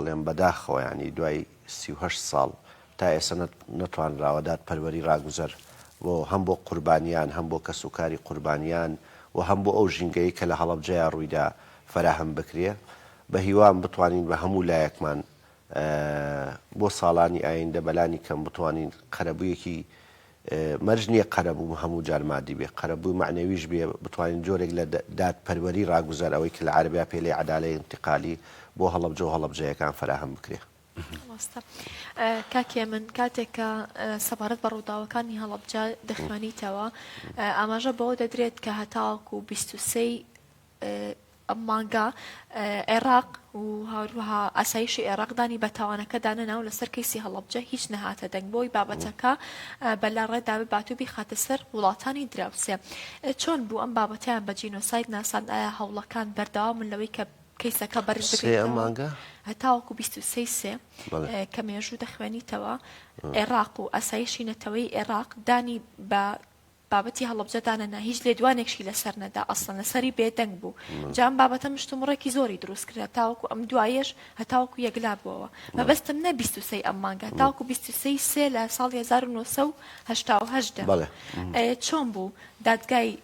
بڵێم بەداخەوە یانی دوای 38 ساڵ تا ئێستا نەتوانراوە دادپەروەری ڕاگوزەر بۆ هەم بۆ قوربانیان هەم بۆ کەسوکاری قوربانیان و هەم بۆ ئەو ژینگەی کە لە هەڵەبجەیا ڕوویدا فەراهەم بکرێ. بە هیوام بتوانین بە هەموو لایەکمان بۆ ساڵانی ئایندە بەلانی کەم بتوانین قەرەبوویەکی مەرج نییە قەرەبوو هەموو جار مادی بێ، قەرەبووی مەعنەویش بێ، بتوانین جۆرێک لە دادپەروەری ڕاگوزەر ئەوەی کە لە عەرەبیا پێی لێی عەدالەی ئینتقالی بۆ هەڵەبجە و هەڵەبجەیەکان فەراهەم بکرێ. ڕاستە کاک هێمن، کاتێک کە سەبارەت بە ڕووداوەکانی هەڵەبجە دەخوێنیتەوە ئاماژە بەوە دەدرێت کە هەتاوەکو 23 ئەم مانگە عێراق و هەروەها ئاسایشی عێراق دانی بە تاوانەکەدا نەنا و لەسەر کەیسی هەڵەبجە هیچ نەهاتە دەنگ بۆی بابەتەکە بە لاڕێدا ببات و بیخاتە سەر وڵاتانی دراوسێ. چۆن بوو ئەم بابەتەیان بە جینۆساید ناساند؟ ئایا هەوڵەکان بەردەوامن لەوەی کە کەیسەکە بەرز سێ ئەم بکرێتەوە؟ مانگە؟ هەتاوەکو 23 سێ بەڵێ. کە مێژوو دەخوێنیتەوە عێراق و ئاسایشی نەتەوەیی عێراق دانی بە بابەتی هەڵەبجە دانەنا هیچ لێدوانێکشی لەسەر نەدا ئەسڵەن لەسەری بێدەنگ بوو جا ئەم بابەتە مشتومڕێکی زۆری دروست کرد هەتاوەکو ئەم دوایەش هەتاوەکو یەکلا بووەوە مەبەستم نە 23 ئەم مانگە هەتاوەکو 23 سێ لە ساڵی 1988 دا بەڵێ چۆن بوو دادگای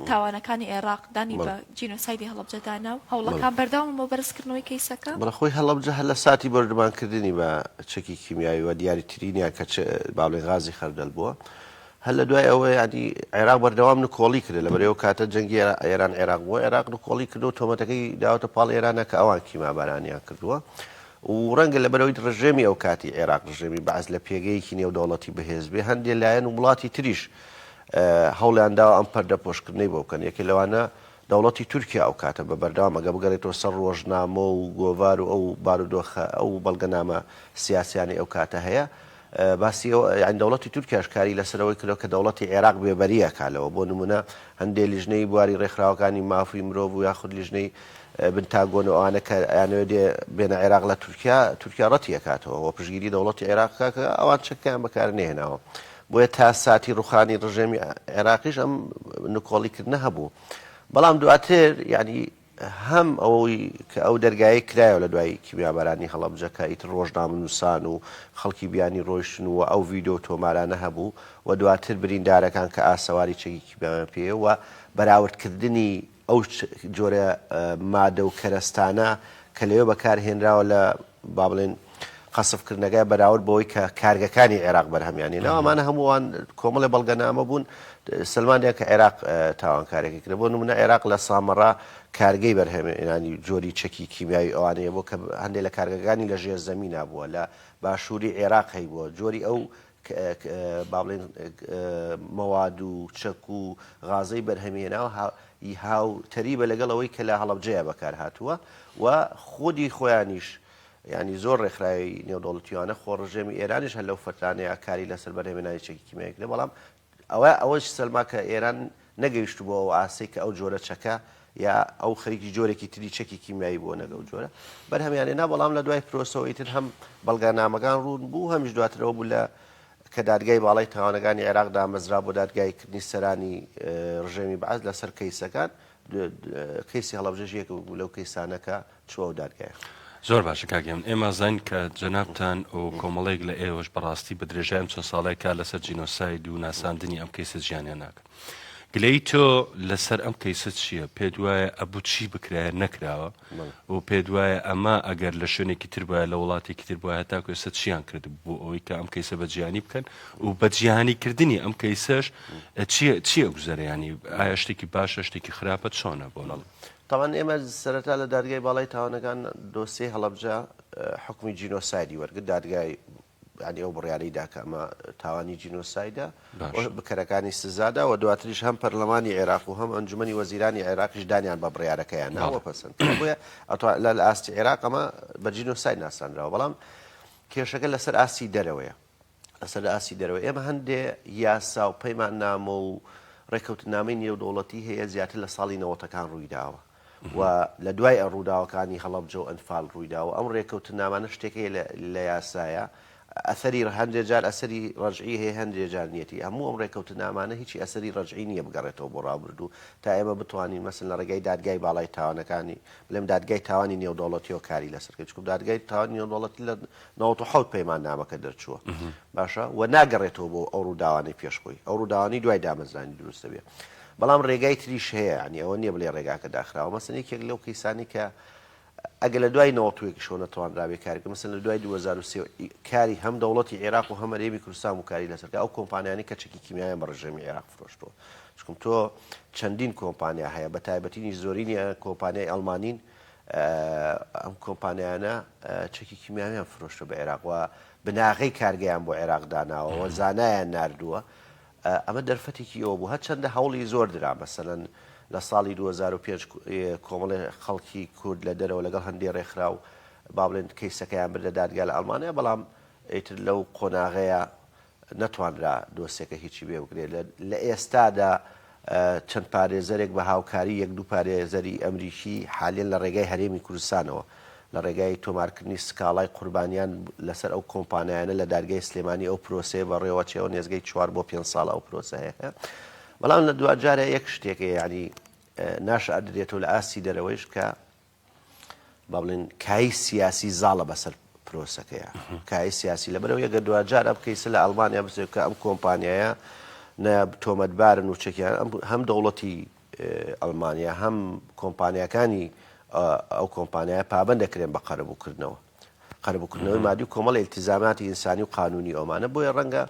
تاوانەکانی عێراق دانی بە جینۆسایدی هەڵەبجە دانا و هەوڵەکان بەردەوامن بۆ بەرزکردنەوەی کەیسەکە؟ بەڵێ خۆی هەڵەبجە هەر لە ساتی بۆردومانکردنی بە چەکی کیمیاوی و دیاریترینیان کە با بڵێین غازی خەردەل بووە هەر لە دوای ئەوە یانی عێراق بەردەوام نکۆڵی کرد لەبەر ئەو کاتە جەنگی ئێران عێراق بووە عێراق نکۆڵی کردو و تۆمەتەکەی داوەتە پاڵ ئێرانە کە ئەوان کیمابارانیان کردووە و ڕەنگە لەبەرەوەی ڕژێمی ئەو کاتی عێراق ڕژێمی بەعس لە پێگەیەکی نێودەوڵەتی بەهێز بێ هەندێک لایەن و وڵاتی تریش هەوڵیان داوە ئەم پەردەپۆشکردنەی بۆ بکەن یەکێ لەوانە دەوڵەتی تورکیا ئەو کاتە بە بەردەوام ئەگە بگەڕێتەوە سەر ڕۆژنامە و گۆڤار و ئەو بارودۆخە ئەو بەڵگەنامە سیاسیانەی ئەو کاتە هەیە باسی ئەوە یانی دەوڵەتی تورکیاش کاری لەسەر ئەوەی کردوە کە دەوڵەتی عێراق بێبەری ئەکا لەوە بۆ نمونە هەندێ لیژنەی بواری ڕێکخراوەکانی مافی مرۆڤ و یاخود لیژنەی بنتاگۆن و ئەوانە کە ئەیانەوێت دێ بێنە عێراق لە تورکیا تورکیا ڕەتی ئەکاتەوە و پشتگیری دەوڵەتی عێراق کا کە ئەوان چەکیان بەکار نەهێناوە بۆیە تا ساتی ڕوخانی ڕژێمی عێراقیش ئەم نکۆڵی کردنە هەبوو بەڵام دواتر یعنی هەم ئەوەی کە ئەو دەرگایەی کرایەوە لە دوای کیمیابارانی هەڵەبجە کە ئیتر ڕۆژنامەنووسان و خەڵکی بیانی ڕۆیشتن و ئەو ڤیدۆ و تۆمارانە هەبوو و دواتر بریندارەکان کە ئاسەواری چەکی کیمیاویان پێیە و بەراوردکردنی ئەو جۆرە مادە و کەرەستانە کە لەوێ بەکارهێنراوە لە با بڵێن قەسفکردنەکە بەراورد بەوەی کە کارگەکانی عێراق بەرهەمیان هێناوە، ئەمانە هەمووان کۆمەڵێ بەڵگەنامە بوون سەلماندیان کە عێراق تاوانکارێکی کرد. بۆ نمونە عێراق لە سامەڕا کارگەی بەرهەمهێنانی جۆری چەکی کیمیاوی ئەوانەیە بۆ کە هەندێک لە کارگەکانی لە ژێر زەمینا بووە، لە باشووری عێراق هەیبووە، جۆری ئەو با بڵێن مەواد و چەک و غازەی بەرهەمی هێناوە هاوتەریبە لەگەڵ ئەوەی کە لە هەڵەبجەیە بەکارهاتووە و خودی خۆیانیش یانی زۆر ڕێکخراوی نێودەوڵەتیوانە خۆ ڕژێمی ئێرانیش هەر لەو فەترانەیە کاری لەسەر بەرهەمێنانی چەکی کیمیایی کرد بەڵام ئەوە ئەوەش سەلما کە ئێران نەگەیشتبووە ئەو ئاستەی کە ئەو جۆرە چەکە یا ئەو خەریکی جۆرێکی تری چەکی کیمیایی بووە نەک ئەو جۆرە بەرهەمیان هێنا بەڵام لە دوای پرۆسەوە ئیتر هەم بەڵگەنامەکان ڕوون بوو هەمیش دواتر ئەوە بوو لە کە دادگای باڵای تاوانەکانی عێراق دامەزرا بۆ دادگاییکردنی سەرانی ڕژێمی بەعس لەسەر کەیسەکان کەیسی هەڵەبجەش یەکێک بوو لەو کەیسانە کە چووە ئەو دادگایە. زۆر باشە کاک هێمن، ئێمە ئەزانین کە جەنابتان و کۆمەڵێک لە ئێوەش بەڕاستی بە درێژای ئەم چەند ساڵەیە کار لەسەر جینۆساید و ناساندنی ئەم کەیسە جیهانیە ناکەن. گلەیی تۆ لەسەر ئەم کەیسە چییە؟ پێت وایە ئەبوو چی بکرایە نەکراوە؟ و پێت وایە ئەمە ئەگەر لە شوێنێکی تر بوایە لە وڵاتێکی تر بوایە هەتاکو ئێستا چیان کردبوو بۆ ئەوەی کە ئەم کەیسە بە جیهانی بکەن و بە جیهانی کردنی ئەم کەیسەش چییە چییە گوزەرە ینی ئایا شتێکی باشە شتێکی خراپە چۆنە بۆ نەڵ تەبعەن ئێمە سەرەتا لە دادگای باڵای تاوانەکان دۆسیەی هەڵەبجە حوکمی جینۆسایدی وەرگرت، دادگای یانی ئەو بڕیارەی دا کە ئەمە تاوانی جینۆسایدە و بکەرەکانی سزادا و دواتریش هەم پەرلەمانی عێراق و هەم ئەنجومەنی وەزیرانی عێراقیش دانیان بە بڕیارەکەیان نا و پەسەند کرا. بۆیە لە ئاستی عێراق ئەمە بە جینۆساید ناسانراوە، بەڵام کێشەکە لەسەر ئاستی دەرەوەیە. لەسەر ئاستی دەرەوە ئێمە هەندێ یاسا و پەیماننامە و ڕێککەوتنامەی نێودەوڵەتی هەیە زیاتر لە ساڵی نەوەتەکان ڕوویداوە و لە دوای ڕووداوەکانی هەڵەبجە و ئەنفال ڕوویداوە ئەم ڕێککەوتنامانە شتێک هەیە لە یاسایە. ئەسەری هەندێ جار ئەسەری ڕەجعی هەیە هەندێ جار نیەتی. هەموو ئەم ڕێکەوتنامانە هیچی ئەسەری ڕەجعی نیە بگەڕێتەوە بۆ ڕابردوو تا ئێمە بتوانین مەسەن لە ڕێگای دادگای باڵای تاوانەکانی بڵێم دادگای تاوانی نێودەوڵەتیەوە کاری لەسەر کەین چونکە دادگای تاوانی نێودەوڵەتی لە 97 پەیماننامەکە دەرچووە باشە و ناگەڕێتەوە بۆ ئەو ڕووداوانەی پێش خۆی ئەو ڕووداوانەی دوای دامەزرانی دروست دەبێ بەڵام ڕێگای تریش هەیە یانی ئەوە نییە بڵێ ڕێگاکە داخراوە مەسەن یەکێک لەو کەیسانی کە ئەگەر لە دوای 91 یشەوە نەتوانرابێ کاری بکەن، مەسەلەن لە دوای 2003 کاری هەم دەوڵەتی عێراق و هەم هەرێمی کوردستان بوو کاری لەسەر کە ئەو کۆمپانیانەی کە چەکی کیمیایان بە ڕژێمی عێراق فرۆشتووە. چونکم تۆ چەندین کۆمپانیا هەیە بە تایبەتینیش زۆرینیان کۆمپانیای ئەڵمانین ئەم کۆمپانیانە چەکی کیمیاویان فرۆشتوە بە عێراق و بناغەی کارگەیان بۆ عێراق داناوە و زانایان ناردووە ئەمە دەرفەتێکی ئەوە بوو، هەرچەندە هەوڵی زۆر درا، مەسەلەن لە ساڵی 2005 کۆمەڵێ خەڵکی کورد لە دەرەوە لەگەڵ هەندێ ڕێکخراو با بڵێن کەیسەکەیان بردە دادگا لە ئەڵمانیا، بەڵام ئیتر لەو قۆناغەیە نەتوانرا دۆسیەکە هیچی بێ بکرێت. لە ئێستادا چەند پارێزەرێک بە هاوکاری یەک دوو پارێزەری ئەمریکی حالیەن لە ڕێگای هەرێمی کوردستانەوە لە ڕێگای تۆمارکردنی سکاڵای قوربانیان لەسەر ئەو کۆمپانیایانە لە دادگای سلێمانی ئەو پرۆسەیە بەڕێوەچێ و نێزگەی چوار بۆ پێنج ساڵە ئەو پرۆسە هەیە بەڵام لە دواجارە یەک شتێک هەیە یانی ناشاردرێتەوە لە ئاستی دەرەوەیش کە با بڵێن کای سیاسی زاڵە بەسەر پرۆسەکەیە کای سیاسی لەبەرەوە یەگە دواجار ئەم کەیسە لە ئەڵمانیا بچێت کە ئەم کۆمپانیایە نە تۆمەتبارن و چەکیان هەم دەوڵەتی ئەڵمانیا هەم کۆمپانیاکانی ئەو کۆمپانیایە پابەند دەکرێن بە قەرەبووکردنەوە قەرەبووکردنەوەی مادی و کۆمەڵی ئیلتیزاماتی ئینسانی و قانونی ئەومانە بۆیە ڕەنگە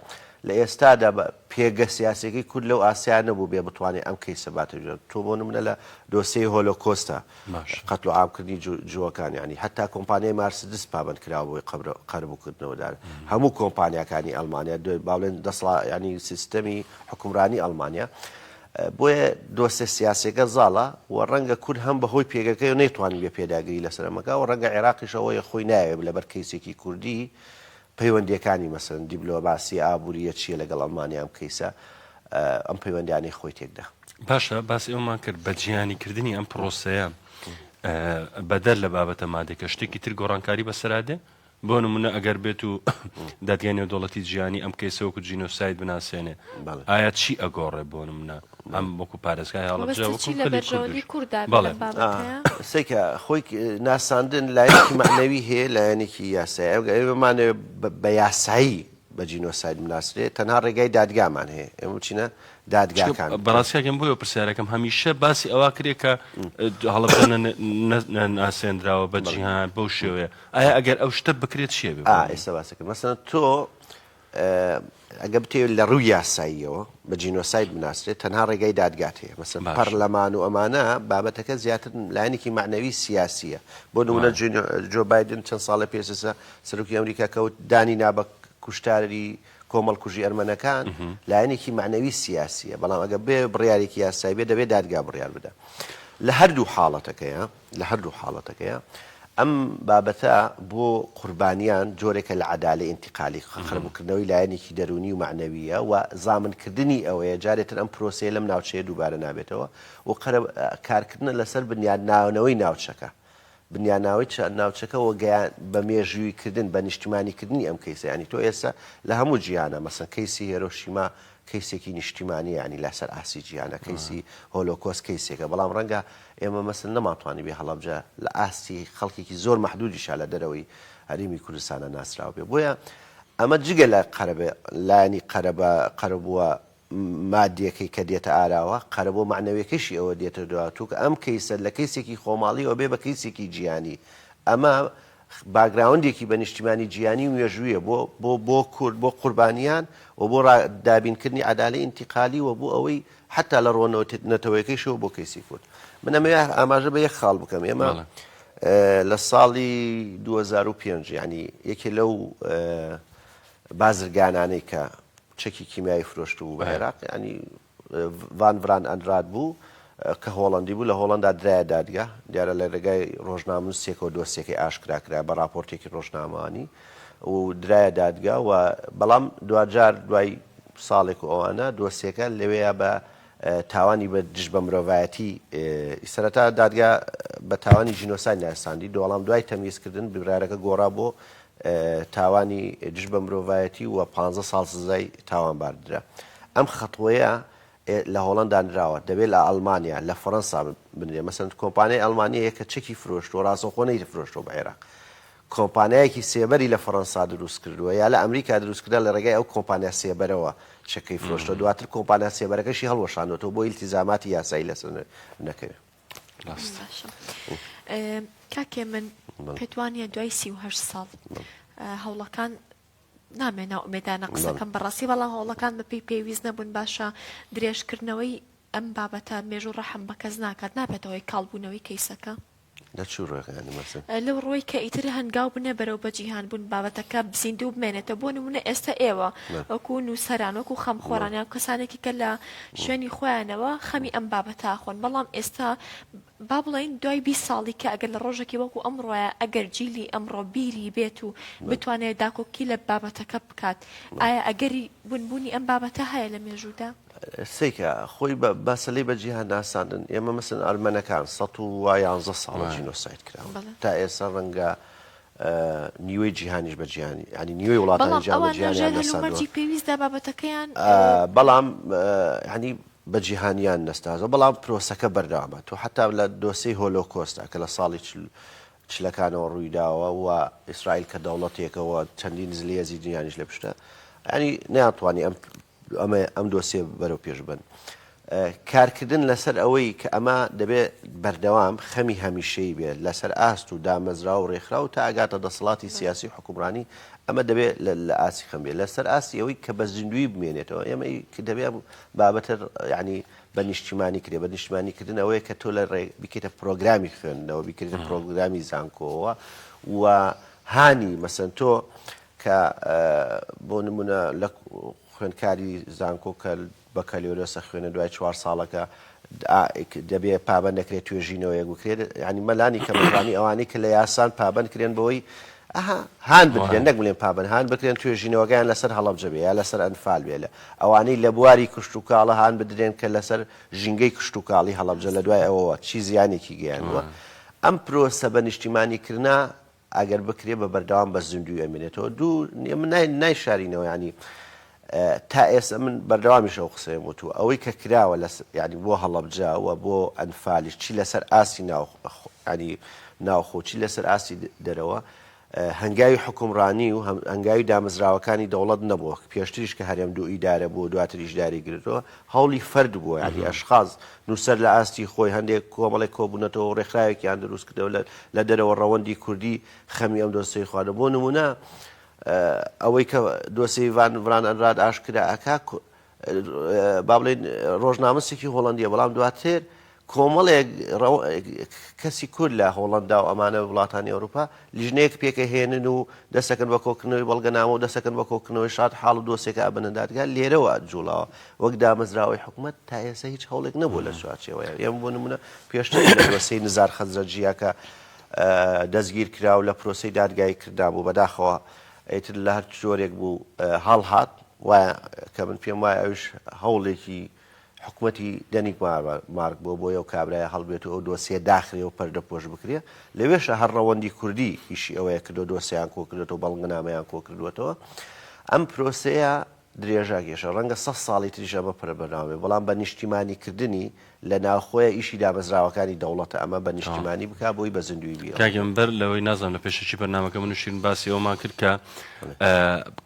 لە ئێستادا بە پێگە سیاسیەکەی کورد لەو ئاسیا نەبوو بێ بتوانێت ئەم کەیسە باتە تۆ بۆ نمونە لە دۆسیەی هۆلۆکۆستا قەتل و عامکردنی جووەکان یانی حتا کۆمپانیای مارسدس پابەند کراوە بۆی قەرەبووکردنەوە دار هەموو کۆمپانیاکانی ئەڵمانیا باڵێن دەسڵا ینی سیستەمی حکومرانی ئەڵمانیا بۆیە دۆسێ سیاسیەکە زاڵە و ڕەنگە کورد هەم بەهۆی پێگەکەی و نەیتوانیبێ پێداگری لەسەر ئەمەکا و ڕەنگە عێراقیش ئەوەیە خۆی نایەوێ لەبەر کەیسێکی کوردی پەیوەندیەکانی مەسەلەن دیبلۆماسی ئابوریە چیە لەگەڵ ئەڵمانیا ئەم کەیسە ئەم پەیوەندیانەی خۆی تێکدا. باشە باسی ئەومان کرد بە جیهانی کردنی ئەم پرۆسەیە بەدەر لە بابەتە مادەکە شتێکی تر گۆڕانکاری بەسەرا دێ؟ بۆ نمونە ئەگەر بێت و دادگای نێودەوڵەتی جیهانی ئەم کەیسە وەکو جینۆساید بناسێنێ ئایا چی ئەگۆڕێ بۆ نمونە ئەم وەکو پارێزگای هەڵەبجە وەکو چی لە بەرژەوەندی کورددا بێ لەم بابەتەیە؟ سەیکە خۆی ناساندن لایەنێکی مەعنەوی هەیە لایەنێکی یاسایی ئەگەر ئێمە بمانەوێ بە یاسایی بە جینۆساید بناسرێ تەنها ڕێگای دادگامان هەیە ئێمە بچینە دادگاکان. بەڕاستی کاک بۆیە پرسیارەکەم هەمیشە باسی ئەوە کرێ کە هەڵەبجە ناسێنراوە بە جیهان بەو شێوەیە ئایا ئەگەر ئەو شتە بکرێت چیە بێ؟ ئا ئێستا باسەکەم مەسەلەن تۆ ئەگە بتەوێت لە ڕووی یاساییەوە بە جینۆساید بناسرێت تەنها ڕێگای دادگات هەیە مەسەلەن پەرلەمان و ئەمانە بابەتەکە زیاتر لایەنێکی مەعنەوی سیاسیە بۆ نمونە جۆ بایدن چەند ساڵە پێش ئێستا سەرۆکی ئەمریکا کەوت دانی نا بە کوشتاری کۆمەڵکوژی ئەرمەنەکان لایەنێکی مەعنەوی سیاسیە بەڵام ئەگە بێ بڕیارێکی یاسایی بێ دەبێت دادگا بڕیار بدا لە هەردوو حاڵەتەکەیە لە هەردوو حاڵەتەکەیا ئەم بابەتە بۆ قوربانیان جۆرێکە لە عەدالەی ئینتیقالی، قەرەبووکردنەوەی لایەنێکی دەروونی و مەعنەوییە و زامنکردنی ئەوەیە جارێ تر ئەم پرۆسەیە لەم ناوچەیە دووبارە نابێتەوە و کارکردنە لەسەر بنیادنانەوەی ناوچەکە بنیادناوەی ناوچەکە و بە مێژووییکردن بە نیشتیمانیکردنی ئەم کەیسە یانی تۆ ئێستا لە هەموو جیهانا مەسەن کەیسی هێرۆشیما کەیسێکی نیشتیمانیە یانی لەسەر ئاستی جیهانە کەیسی هۆلۆکۆست کەیسێکە بەڵام ڕەنگە ئێمە مەسەن نەمانتوانیبێ هەڵەبجە لە ئاستی خەڵکێکی زۆر مەحدودیشا لە دەرەوەی هەرێمی کوردستانا ناسراو بێ بۆیە ئەمە جگە لە قەرەبە لایەنی قەرەبە قەرەبووە مادیەکەی کە دێتە ئاراوە قەرەبووە مەعنەویەکەشی ئەوە دێتە دوا توکە ئەم کەیسە لە کەیسێکی خۆماڵیەوە بێ بە کەیسێکی جیهانی ئەمە باکگراوندێکی بە نیشتیمانی جیهانی و مێژوویە بۆ بۆ بۆ کورد بۆ قوربانیان و بۆ دابینکردنی عەدالەی ئینتیقالی و بۆ ئەوەی حەتا لە ڕووە نەتەوەیەکەیشەوە بۆ کەیسی کورد. من ئەمەوێ ئاماژە بە یەک خاڵ بکەم ئێمە لە ساڵی 2005 یعنی یەکێ لەو بازرگانانەی کە چەکی کیمیایی فرۆشتبوو بە عێراق ینی ڤان ڤران ئەنراد بوو کە هۆڵەندی بوو، لە هۆڵەندا درایە دادگا، دیارە لە رێگای رۆژنامەنووسێکەوە دۆسیەکەی ئاشکرا کرا بە راپۆرتێکی رۆژنامەوانی و درایە دادگا و بەڵام دواجار دوای ساڵێک و ئەوانە دۆسیەکە لەوێیا بە. تاوانی بە دژ بە مرۆڤایەتی سەرەتا دادگا بە تاوانی جینۆساید ناساندی بەڵام دوای تەمیزکردن بڕیارەکە گۆڕا بۆ تاوانی دژ بە مرۆڤایەتی و 15 ساڵ سزای تاوانبار درا. ئەم خەتوەیە لە هۆڵەندا نراوە، دەبێت لە ئەڵمانیا، لە فەرەنسا بنرێ. مەسەلەن کۆمپانیای ئەڵمانییە کە چەکی فرۆشتووە، ڕاستەوخۆ نەیفرۆشتووە بە عێراق. کۆمپانیایەکی سێبەری لە فەرەنسا دروست کردووە یا لە ئەمریکا دروست کردووە، لە ڕێگای ئەو کۆمپانیا سێبەرەوە چەکەی فرۆشتووە، دواتر کۆمپانیا سێبەرەکەشی هەڵوەشاندووەتەوە بۆ ئیلتیزاماتی یاسایی لەسەر نەکەوێ. ڕاستە. باشە کاک هێمن پێت وانییە دوای 38 ساڵ هەوڵەکان نامەوێ نائومێدانە قسەکەم بەڕاستی بەڵام هەوڵەکان بەپێی پێویست نەبوون باشە درێژکردنەوەی ئەم بابەتە مێژوو ڕەحم بە کەس ناکات نابێتە هۆی کاڵبوونەوەی کەیسەکە؟ لە چ ڕووێک یانی مەسەن؟ لەو ڕووەی کە ئیتر هەنگاو بنێ بەرەو بەجیهان بوون بابەتەکە زیندوو بمێنێتەوە بۆ نموونە ئێستا ئێوە وەکوو نووسەران وەکوو خەمخۆران یان کەسانێکی کە لە شوێنی خۆیانەوە خەمی ئەم بابەتە ئەخۆن بەڵام ئێستا با بڵێین دوای 20 ساڵی کە ئەگەر لە ڕۆژێکی وەکو ئەمڕۆیە ئەگەر جیلی ئەمڕۆ بیری بێت و بتوانێت داکۆکی لە بابەتەکە بکات ئایا ئەگەری بونبوونی ئەم بابەتە هەیە لە مێژوودا؟ سەیکە خۆی بە مەسەلەی بە جیهان ناساندن ئێمە مەسەن ئەرمەنەکان 111 ساڵە جینۆساید کراون تا ئێستا ڕەنگە نیوەی جیهانیش بە جیهانی ینی نیوەی وڵاتانی جیهان بە جیهانیان ناساندووە پێویستدا بابەتەکەیان بەڵام ینی بە جیهانیان نەستازەوە، بەڵام پرۆسەکە بەردەوامە. تۆ حەتا لە دۆسێی هۆلۆکۆستا کە لە ساڵی چلەکانەوە ڕوویداوە و ئیسرائیل کە دەوڵەتێکە و چەندین زلهێزی دنیانیش لە پشتە، یانی نەیانتوانی ئەم ئەمە ئەم دۆسیە بەرەو پێش بەن. کارکردن لەسەر ئەوەی کە ئەمە دەبێ بەردەوام خەمی هەمیشەیی بێت لەسەر ئاست و دامەزراوە و ڕێکخراو تا ئەگاتە دەسەڵاتی سیاسی و حوکمڕانی ئەمە دەبێ لە ئاستی خەم بێت لەسەر ئاستی ئەوەی کە بە زیندوویی بمێنێتەوە ئێمە دەبێ ئەم بابەتە یعنی بە نیشتیمانی کرێ بە نیشتیمانی کردن ئەوەیە کە تۆ لە ڕێ بیکەیتە پرۆگرامی خوێندنەوە بیکەیتە پرۆگرامی زانکۆوە و هانی مەسەن تۆ کە بۆ نمونە لە خوێندکاری زانکۆ کە بەکالۆریۆس ئەخوێنێ دوای چوار ساڵەکە دەبێ پابەند دەکرێت توێژینەوەیەک بکرێت ینی مەلانی کە مەزانی ئەوانەی کە لە یاسان پابند کرێن بەوەی ئەها هان بکرێن نەک بڵێن پابند هان بکرێن توێژینەوەکەیان لەسەر هەڵەبجە بێ یا لەسەر ئەنفال بێ لە ئەوانەی لە بواری کشتوکاڵە هان بدرێن کە لەسەر ژینگەی کشتوکاڵی هەڵەبجە لە دوای ئەوەوە چی زیانێکی گەیاندووە ئەم پرۆسە بە نیشتیمانیکردە ئەگەر بکرێ بە بەردەوام بە زیندووی ئەمێنێتەوە دوو من نایشارینەوە ینی تا ئێستا من بەردەوامیش ئەو قسەیەم وتووە ئەوەی کە کراوە لە ینی بۆ هەڵەبجە و بۆ ئەنفالیش چی لەسەر ئاستی ناو ینی ناوخۆ چی لەسەر ئاستی دەرەوە هەنگاوی حکومڕانی و هەنگاوی دامەزراوەکانی دەوڵەت نەبووە پێشتریش کە هەرێم دوو ئیدارە بوو دواتریش داری گرتەوە هەوڵی فەرد بووە یعنی ئەشخاص نووسەر لە ئاستی خۆی هەندێک کۆمەڵێک کۆبوونەتەوە و ڕێکخراوێکیان دروست کردەوە لە دەرەوە ڕەوەندی کوردی خەمی ئەم دۆسیەی خواردە بۆ نموونە ئەوەی کە دۆسیەی ڤان ڤران ئەنراد ئاشکرا ئەکا با بڵێین ڕۆژنامەسێکی هۆڵندیە بەڵام دواتر کۆمەڵێک کەسی کورد لە هۆڵندا و ئەمانە وڵاتانی ئەوروپا لیژنەیەک پێکەهێنن و دەسەکەن بە کۆکردنەوەی بەڵگەنامە و دەسەکەن بە کۆکردنەوەی شاد حاڵ و دۆسێکە ئەبەنە دادگا لێرەوە جوڵاوە وەک دامەزراوەی حکومەت تا ئێستا هیچ هەوڵێک نەبووە لە چوارچێوەیە ئێمە بۆ نمونە پێشتر لە دۆسێی نزار خەزرەجیە کە دەستگیر کرا و لە پرۆسەی دادگایی کردا بوو بەداخەوە ئیتر لە هەر جۆرێک بوو هەڵهات وایە کە من پێم وایە ئەوش هەوڵێکی حکومەتی دەنیک مارک بووە بۆیە ئەو کابرایە هەڵبێت و ئەو دۆسیە داخرێ و پەردەپۆش بکرێ لەوێشە هەر ڕەوەندی کوردی ئیشی ئەوەیە کردو دۆسیان کۆکردێتەوە بەڵگەنامەیان کۆکردووەتەوە ئەم پرۆسەیە درێژە کێشە ڕەنگە سە ساڵی تریش ئەمە پرە بەردەوام بێت بەڵام بە نیشتیمانی کردنی لە ناوخۆیە ئیشی دامەزراوەکانی دەوڵەتە ئەمە بە نیشتیمانی بکا بۆی بە زیندوویی بیڵێ. کاک هێمن بەر لەوەی نازانم لە پێشەکی بەرنامەکە من و شیرین باسی ئەوەمان کرد کە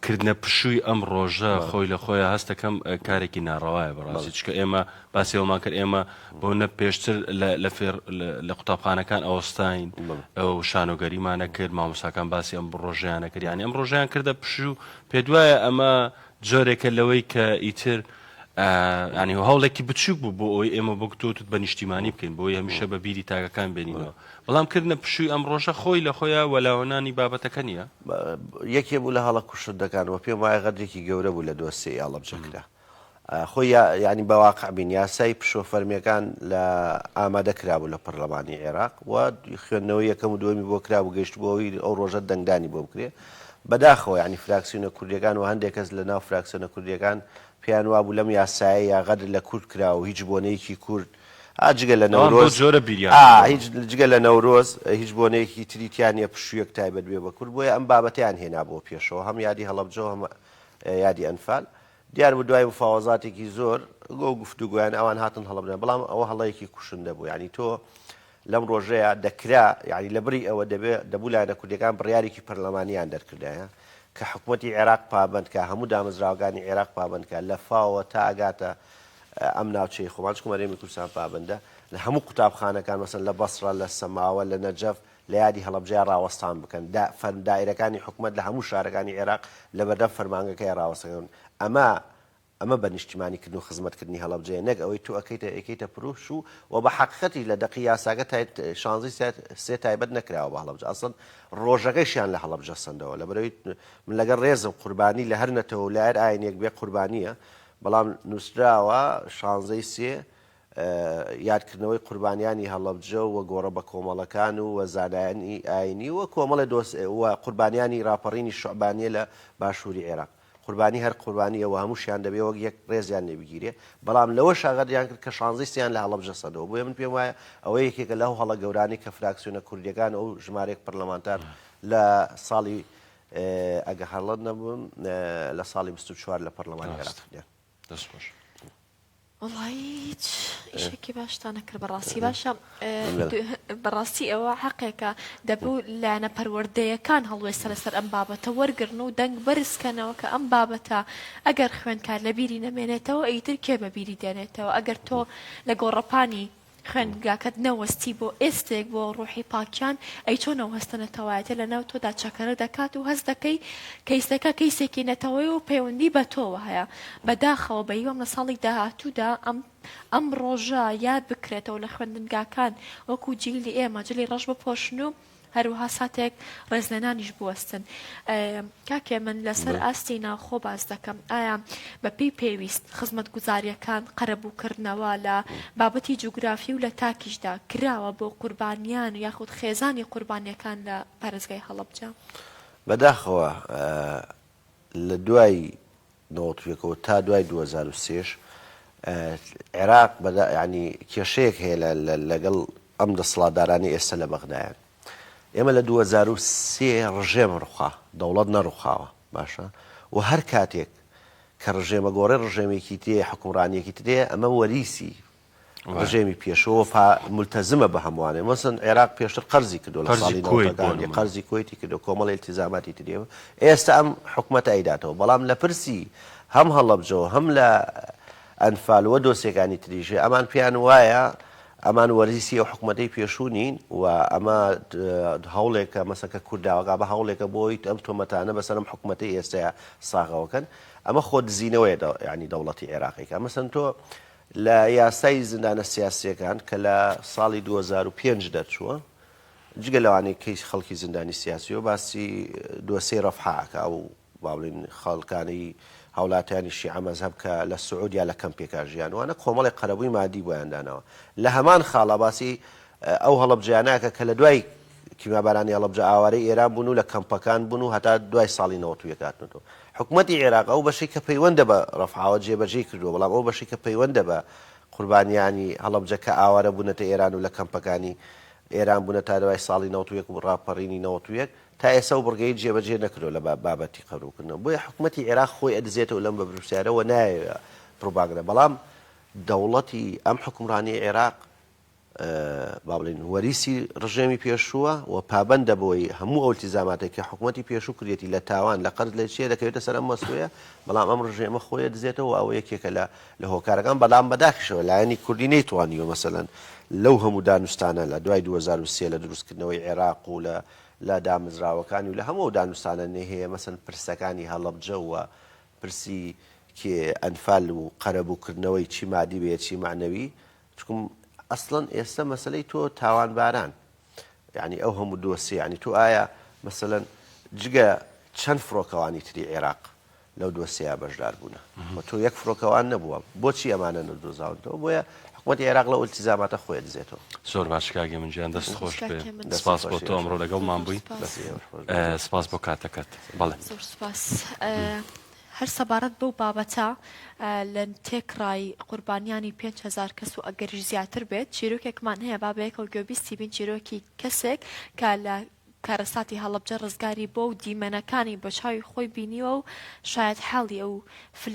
کردنە پشووی ئەم ڕۆژە خۆی لە خۆیا هەست دەکەم کارێکی ناڕەوایە بەڕاستی چونکە ئێمە باسی ئەوەمان کرد ئێمە بۆ نە پێشتر لە فێر لە قوتابخانەکان ئەوەستاین ئەو شانۆگەریمانە کرد مامۆستاکان باسی ئەم ڕۆژەیانە کرد یانی ئەم ڕۆژەیان کردە پشوو پێت وایە ئەمە جۆرێکە لەوەی کە ئیتر ینی هەوڵێکی بچووک بوو بۆ ئەوەی ئێمە بۆ تۆتت بە نیشتیمانی بکەین بۆی هەمیشە بە بیری تاکەکان بێنینەوە بەڵام کردنە پشووی ئەم ڕۆژە خۆی لە خۆیان وەلاوەنانی بابەتەکە نییە یەکێ بوو لە هەڵە کوشندەکان و پێم وایە غەدرێکی گەورە بوو لە دۆسیەی هەڵەبجە کرا. خۆی یانی بە واقع بین یاسای پشووە فەرمیەکان لە ئامادە کرابوو لە پەرلەمانی عێراق و خوێندنەوەی یەکەم و دووەمی بۆ کرابوو گەیشتبوو ئەوەی ئەو ڕۆژە دەنگدانی بۆ بکرێ بەداخەوە یانی فراکسیونە کوردیەکان و هەندێک کەس لە ناو فراکسیۆنە کوردیەکان پێیان وابوو لەم یاسایە یا غەدر لە کورد کرا و هیچ بۆنەیەکی کورد ئا جگە لە ئەوان بەو نەورۆز جۆرە بیریان ئا کردەوە. هیچ جگە لە نەورۆز هیچ بۆنەیەکی تری تیا نیە پشوویەک تایبەت بێ بە کورد بۆیە ئەم بابەتەیان هێنابووە پێشەوە هەم یادی هەڵەبجە و هەم یادی ئەنفال دیار بوو دوای مفاوەزاتێکی زۆر گۆ گفتوگۆیان ئەوان هاتن هەڵەبجە بەڵام ئەوە هەڵەیەکی کوشندە بوو یعنی تۆ لەم ڕۆژەیە دەکرا یعنی لە بری ئەوە دەبێ دەبوو لایەنە کوردیەکان بڕیارێکی پەرلەمانیان دەرکردایە کە حکوومەتی عێراق پابند کە هەموو دامەزراوەکانی عێراق پابند کە لە فاوە تا ئەگاتە ئەم ناوچەی خۆمان چکمە هەرێمی کوردستان پابندە لە هەموو قوتابخانەکان مەسەن لە بەسڕە لە سەماوە لە نەجەف لە یادی هەڵەبجەیا ڕاوەستان بکەن، دا فەرم دائیرەکانی حکومەت لە هەموو شارەکانی عێراق لە بەردەم فەرمانگەکەیا ڕاوەستەکەن، ئەمە ئەمە بە نیشتیمانی کردن و خزمەت کردنی هەڵەبجەیە نەک ئەوەی تۆ ئەکەیتە ئەیکەیتە پروش و وە بە حەقیقەتیش لە دەقی یاساکە تای شانزەی سێ سێ تایبەت نەکراوە بە هەڵەبجە ئەسڵەن ڕۆژەکەیشیان لە هەڵەبجە سەندەوە لەبەرئەوەی من لەگەڵ ڕێزم قوربانی لە هەر نەتەوە و لە هەر ئاینێک بێ قوربانیە بەڵام نوسراوە شانزەی سێ یادکردنەوەی قوربانیانی هەڵەبجە و گۆڕە بەکۆمەڵەکان و و زانایانی ئاینی و کۆمەڵێ دۆس و قوربانیانی ڕاپەڕینی شوعبانیە لە باشووری عێراق. قوربانی هەر قوربانیە و هەمووشیان دەبێ وەک یەک ڕێزیان لێ بگیرێ، بەڵام لەوەشا غەدریان کرد کە شانزەی سێیان لە هەڵەبجە سەندەوە. بۆیە من پێم وایە ئەوە یەکێکە لەو هەڵە گەورانەی کە فراکسیۆنە کوردیەکان و ئەو ژمارەیەک پەرلەمانتار لە ساڵی ئەگە هەڵە نەبم لە ساڵی 24 لە پەرلەمانی عێراق ڕاستە. کردیان. دەست خۆش. وەڵایی هیچ ئیشێکی باشتان نەکرد بەڕاستی باشە بەڕاستی ئەوە حەقێکە دەبوو لایەنە پەروەردەیەکان هەڵوێستە لەسەر ئەم بابەتە وەرگرن و دەنگ بەرزکەنەوە کە ئەم بابەتە ئەگەر خوێندکار لەبیری نەمێنێتەوە ئیتر کێ بەبیری دێنێتەوە ئەگەر تۆ لە گۆڕەپانی خوێندنگاکەت نەوەستی بۆ ئێستێک بۆ ڕۆحی پاکیان، ئەی چۆن ئەو هەستە نەتەوایەتیە لەناو تۆدا چەکەرە دەکات و هەست دەکەی کەیسەکە کەیسێکی نەتەوەیە و پەیوەندی بە تۆوە هەیە؟ بەداخەوە بەهیوام لە ساڵی داهاتوودا ئەم ئەم ڕۆژە یاد بکرێتەوە لە خوێندنگاکان وەکو جیلی ئێمە جلی ڕەش بپۆشن و هەروەها ساتێک ڕێزلێنانیش بوەستن. کاک هێمن لەسەر ئاستی ناوخۆ باس دەکەم، ئایا بەپێی پێویست خزمەتگوزارییەکان قەرەبووکردنەوە لە بابەتی جوگرافی و لە تاکیشدا کراوە بۆ قوربانیان یاخود خێزانی قوربانییەکان لە پارێزگای هەڵەبجە؟ بەداخەوە لە دوای 91 ەوە تا دوای 2003 ش عێراق یانی کێشەیەک هەیە لەگەڵ ئەم دەسەڵاتدارانەی ئێستا لە بەغدایان. ئێمە لە 2003 ڕژێم ڕوخا، دەوڵەت نەڕوخاوە، باشە و هەر کاتێک کە ڕژێمە گۆڕێ ڕژێمێکی تێ حکومڕانیەکی ترێ ئەمە وەریسی ڕژێمی پێشووە پا مولتەزمە بە هەمووانێ مەسەن عێراق پێشتر قەرزی کردو لە ساڵی نەوەتەکانی قەرزی کوەیتی کردو کۆمەڵی التزاماتی تری ئێستا ئەم حکومەتە ئەیداتەوە بەڵام لە پرسی هەم هەڵەبجەوە هەم لە ئەنفال وە دۆسیەکانی تریژێ ئەمان پێیان وایە ئەمان وەریسی ئەو حکومەتەی پێشوو نین و ئەمە هەوڵێکە مەسەن کە کورداوەکە بە هەوڵێکە بۆی ئەم تۆمەتانە بەسەر ئەم حکومەتەی ئێستایا ساغەوەکەن ئەمە خۆ دزینەوەیە یانی دەوڵەتی عێراقیکە مەسەن تۆ لە یاسای زیندانە سیاسییەکان کە لە ساڵی 2005 دەرچووە، جگە لەوانەی کەیس خەڵکی زیندانی سیاسیەوە باسی دۆسیەی ڕەفحا ئەکا ئەو با بڵێین خەڵکانی هاوڵاتیانی شیعە مەزهەب کە لە سعودیا لە کەمپێکا ژیان وانە کۆمەڵێک قەرەبووی مادی بۆیان داناوە لە هەمان خاڵا باسی ئەو هەڵەبجەیانە ئەکا کە لە دوای کیمیابارانی هەڵەبجە ئاوارەی ئێران بوون و لە کەمپەکان بوون و هەتا دوای ساڵی 91 هاتنەوە حکومەتی عێراق ئەو بەشەی کە پەیوەندە بە ڕەفحاوە جێبەجێی کردووە بەڵام ئەو بەشەی کە پەیوەندە بە قوربانیانی هەڵەبجە کە ئاوارە بوونەتە ئێران و لە کەمپەکانی ئێران بوونە تا دوای ساڵی 91 و ڕاپەڕینی 91 تا ئێستا ئەو بڕگەی جێبەجێ نەکردووە لە بابەتی قەرەبووکردنەوە بۆیە حکومەتی عێراق خۆی ئەدزێتەوە لەم بەرپرسیارە و نایەوێ پڕوپاگەندە بەڵام دەوڵەتی ئەم حوکمڕانیەی عێراق با بڵێین وەریسی ڕژێمی پێشووە و پابەندە بەوەی هەموو ئەو التیزاماتەی کە حکومەتی پێشوو کردیەتی لە تاوان لە قەرز لە چیە دەکەوێتە سەر ئەم مەسۆیە بەڵام ئەم ڕژێمە خۆی دزێتەوە و ئەوە یەکێکە لە لە هۆکارەکان بەڵام بەداخیشەوە لایەنی کوردی نەیتوانیوە مەسەلەن لەو هەموو دانوستانە لە دوای 2003 لە دروستکردنەوەی عێراق و لە لە دامەزراوەکانی و لە هەموو ئەو دانوستانە نەیهەیە مەسەن پرسەکانی هەڵەبجە و پرسی کێ ئەنفال و قەرەبووکردنەوەی چی مادی بێ چی مەعنەوی چکم ئەسڵەن ئێستا مەسەلەی تۆ تاوانباران یعنی ئەو هەموو دۆسیە یعنی تۆ ئایا مەسەلەن جگە چەند فڕۆکەوانی تری عێراق. لەو دۆسیەیە بەشدار بوونە. خۆ تۆ یەک فڕۆکەوان نەبووە، بۆچی ئەمانە نەدۆزاونەتەوە؟ بۆیە حکومەتی عێراق لەو ئیلتیزاماتە خۆی ئەدزێتەوە. زۆر باش کاک هێمن گیان دەست زۆر خۆش کاک بێ هێمن. دەستت سپاس خۆش بۆ تۆ ئێوەش ئەمڕۆ خۆش. لەگەڵمان زۆر بووی سپاس. دەستی ئێوەش خۆش بێ. سپاس بۆ کاتەکەت بەڵێ. زۆر سپاس. هەر سەبارەت بەو بابەتە لە تێکڕای قوربانیانی 5000 کەس و ئەگەریش زیاتر بێت چیرۆکێکمان هەیە با بەیەکەوە گوێبیستی بین چیرۆکی کەسێک کە لە کارەساتی هەڵەبجە ڕزگاری بووە و دیمەنەکانی بە چاوی خۆی بینیوە و شایەتحاڵی ئەو فل.